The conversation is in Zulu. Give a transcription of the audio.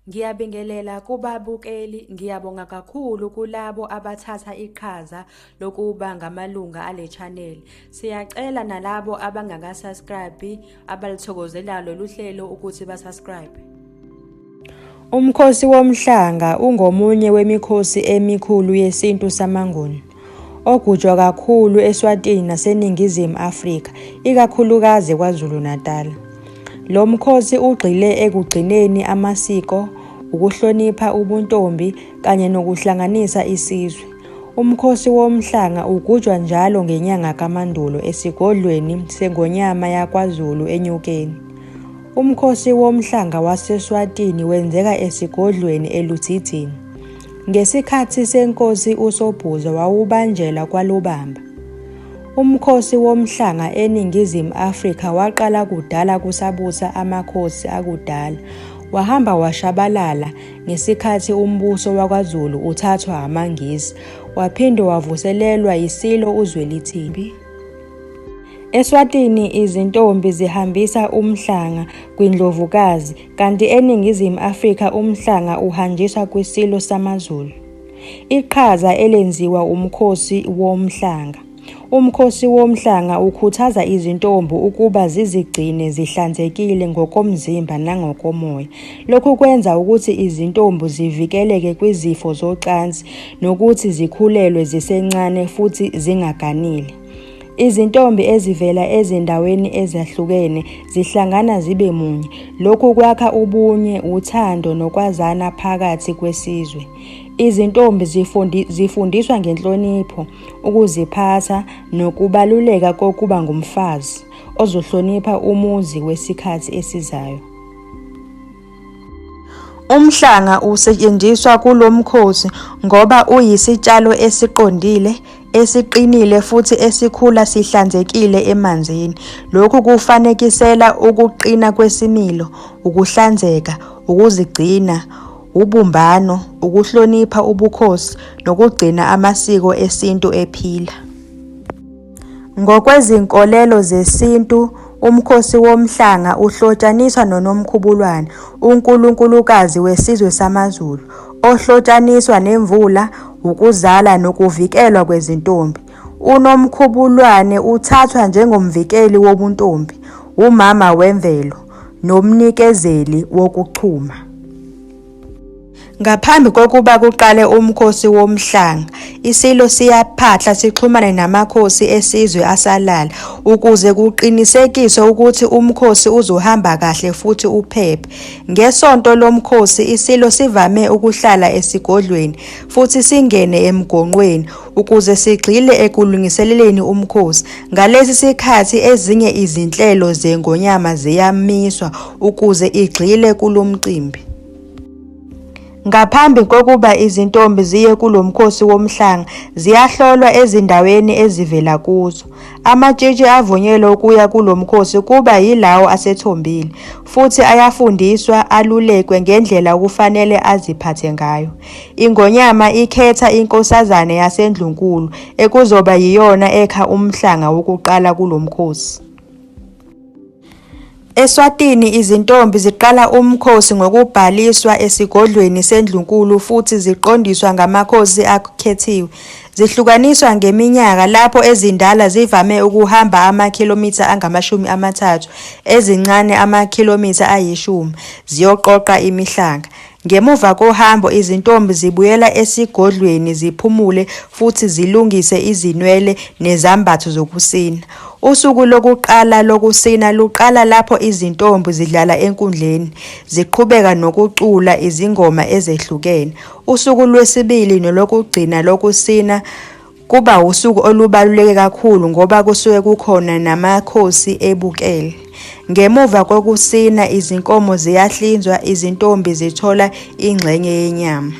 Ngiyabingelela kubabukeli, ngiyabonga kakhulu kulabo abathatha iqhaza lokuba ngamalunga ale channel. Siyacela nalabo abangaka-subscribe abalithokozelayo lolu hlelo ukuthi ba-subscribe. Umkhosi woMhlanga ungomunye wemikhosi emikhulu yesintu samaNguni, ogujwa kakhulu eSwatini naseNingizimu Afrika, ikakhulukazi KwaZulu-Natal. Lo mkhosi ugxile ekugcineni amasiko, ukuhlonipha ubuntombi kanye nokuhlanganisa isizwe. Umkhosi woMhlanga ugujwa njalo ngenyanga kaMandulo esigodlweni seNgonyama yakwaZulu eNyokeni. Umkhosi woMhlanga waseSwatini wenzeka esigodlweni eLudzidzini. Ngesikhathi seNkosi uSobhuza wawubanjelwa kwaLobamba. Umkhosi woMhlanga eNingizimu Afrika waqala kudala kusabusa amakhosi akudala, wahamba washabalala ngesikhathi umbuso wakwaZulu uthathwa amaNgisi, waphinde wavuselelwa yiSilo uZwelithini. Eswatini izintombi zihambisa umhlanga kwiNdlovukazi kanti eNingizimu Afrika umhlanga uhanjiswa kwiSilo samaZulu. Iqhaza elenziwa uMkhosi woMhlanga. UMkhosi woMhlanga ukhuthaza izintombi ukuba zizigcine zihlanzekile ngokomzimba nangokomoya. Lokhu kwenza ukuthi izintombi zivikeleke kwizifo zocansi nokuthi zikhulelwe zisencane futhi zingaganile. Izintombi ezivela ezindaweni ezahlukene zihlangana zibe munye. Lokhu kwakha ubunye, uthando nokwazana phakathi kwesizwe. Izintombi zifundiswa ngenhlonipho, ukuziphatha nokubaluleka kokuba ngumfazi ozohlonipha umuzi wesikhathi esizayo. Umhlanga usetshenziswa kulo mkhosi ngoba uyisitshalo esiqondile, esiqinile futhi esikhula sihlanzekile emanzini. Lokhu kufanekisela ukuqina kwesimilo, ukuhlanzeka, ukuzigcina, ubumbano, ukuhlonipha ubukhosi nokugcina amasiko esintu ephila. Ngokwezinkolelo zesintu, uMkhosi woMhlanga uhlotshaniswa noNomkhubulwane, unkulunkulukazi wesizwe samaZulu, ohlotshaniswa nemvula, ukuzala nokuvikelwa kwezintombi. UNomkhubulwane uthathwa njengomvikeli wobuntombi, umama wemvelo, nomnikezeli wokuchuma. Ngaphambi kokuba kuqale uMkhosi woMhlanga, iSilo siyaphahla sixhumane namakhosi esizwe asalala ukuze kuqinisekiswe ukuthi umkhosi uzohamba kahle futhi uphephe. Ngesonto lomkhosi iSilo sivame ukuhlala esigodlweni futhi singene emgonqweni ukuze sigxile ekulungiseleleni umkhosi. Ngalesi sikhathi ezinye izinhlelo zeNgonyama ziyamiswa ukuze igxile kulo mcimbi. Ngaphambi kokuba izintombi ziye kulo mkhosi womhlanga, ziyahlolwa ezindaweni ezivela kuzo. Amatshitshi avunyelwe ukuya kulo mkhosi kuba yilawo asethombile, futhi ayafundiswa alulekwe ngendlela okufanele aziphathe ngayo. Ingonyama ikhetha inkosazane yaseNdlunkulu ekuzoba yiyona ekha umhlanga wokuqala kulo mkhosi. Eswatini izintombi ziqala umkhosi ngokubhaliswa esigodlweni sendlunkulu futhi ziqondiswa ngamakhosi akhethiwe. Zihlukaniswa ngeminyaka lapho ezindala zivame ukuhamba amakhilomitha angama-30, ezincane amakhilomitha ayishumi, ziyoqoqa imihlanga. Ngemuva kohambo izintombi zibuyela esigodlweni ziphumule futhi zilungise izinwele nezambatho zokusina. Usuku lokuqala lokusina luqala lapho izintombi zidlala enkundleni, ziqhubeka nokucula izingoma ezehlukene. Usuku lwesibili nolokugcina lokusina Kuba wusuku olubaluleke kakhulu ngoba kusuke kukhona namakhosi ebukele. Ngemuva kokusina izinkomo ziyahlinzwa izintombi zithola ingxenye yenyama.